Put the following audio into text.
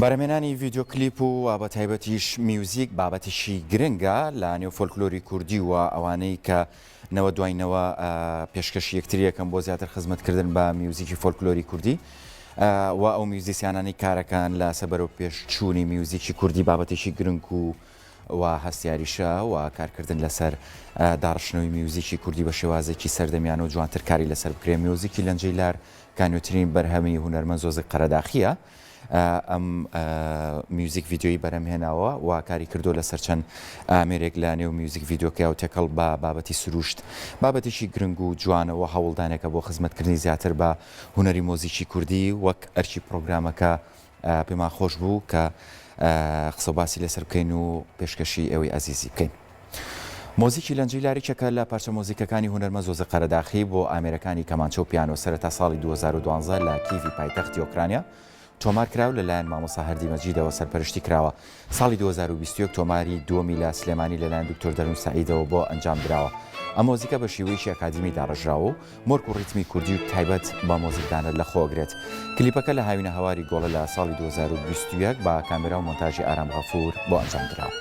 بەرهەمهێنانی ڤیدیۆ کلیپ و بە تایبەتیش میوزیک بابەتێکی گرنگە لە نێو فۆلکلۆری کوردی و ئەوانەی کە نەوە دوای نەوە پێشکەشی یەکتری یەکەم بۆ زیاتر خزمەتکردن بە میوزیکی فۆلکلۆری کوردی و ئەو میوزیسیانانەی کارەکان لە سەبەرەو پێشچوونی میوزیکی کوردی بابەتێکی گرنگ و و هەستیاریشە و کارکردن لەسەر داڕشتنەوەی میوزیکی کوردی بە شێوازێکی سەردەمیانە و جوانتر کاری لەسەر بکرێ میوزیکی لەنجەی لار کە نوێترین بەرهەمی هونەرمەند زۆزک قەرەداخییە ئەم میوزیک ڤیدیۆی بەرهەم هێناوە و کاری کردووە لەسەر چەند ئامێرێک لە نێو میوزیک ڤیدیۆکەیا و تێکەڵ بە بابەتی سروشت بابەتێکی گرنگ و جوانە و هەوڵدانێکە بۆ خزمەتکردنی زیاتر بە هونەری مۆزیکی کوردی وەک ئەرکی پڕۆگرامەکە پێمان خۆش بوو کە قسە و باسی لەسەر بکەین و پێشکەشی ئێوەی ئازیزی بکەین. مۆزیکی لەنجەی لار یەکێکە لە پارچە مۆزیکەکانی هونەرمەند زۆزە قەرەداخی بۆ ئامێرەکانی کەمانچە و پیانۆ سەرەتا ساڵی 2012 لە کیڤی پایتەختی ئۆکرانیا تۆمار کرا و لەلایەن مامۆستا هەردی مەجیدەوە سەرپەرشتی کراوە. ساڵی 2021 تۆماری دووەمی لە سلێمانی لەلایەن دکتۆر دەروون سەعیدەوە بۆ ئەنجام دراوە. ئەم مۆزیکە بە شێوەیەکی ئەکادیمی داڕێژراوە و مۆرک و ڕیتمی کوردی و تایبەت بە مۆزیکدانەر لەخۆئەگرێت. کلیپەکە لە هاوینە هەواری گۆڵە لە ساڵی 2021 بە کامێرا و مۆنتاژی ئارام غەفوور بۆ ئەنجام دراوە.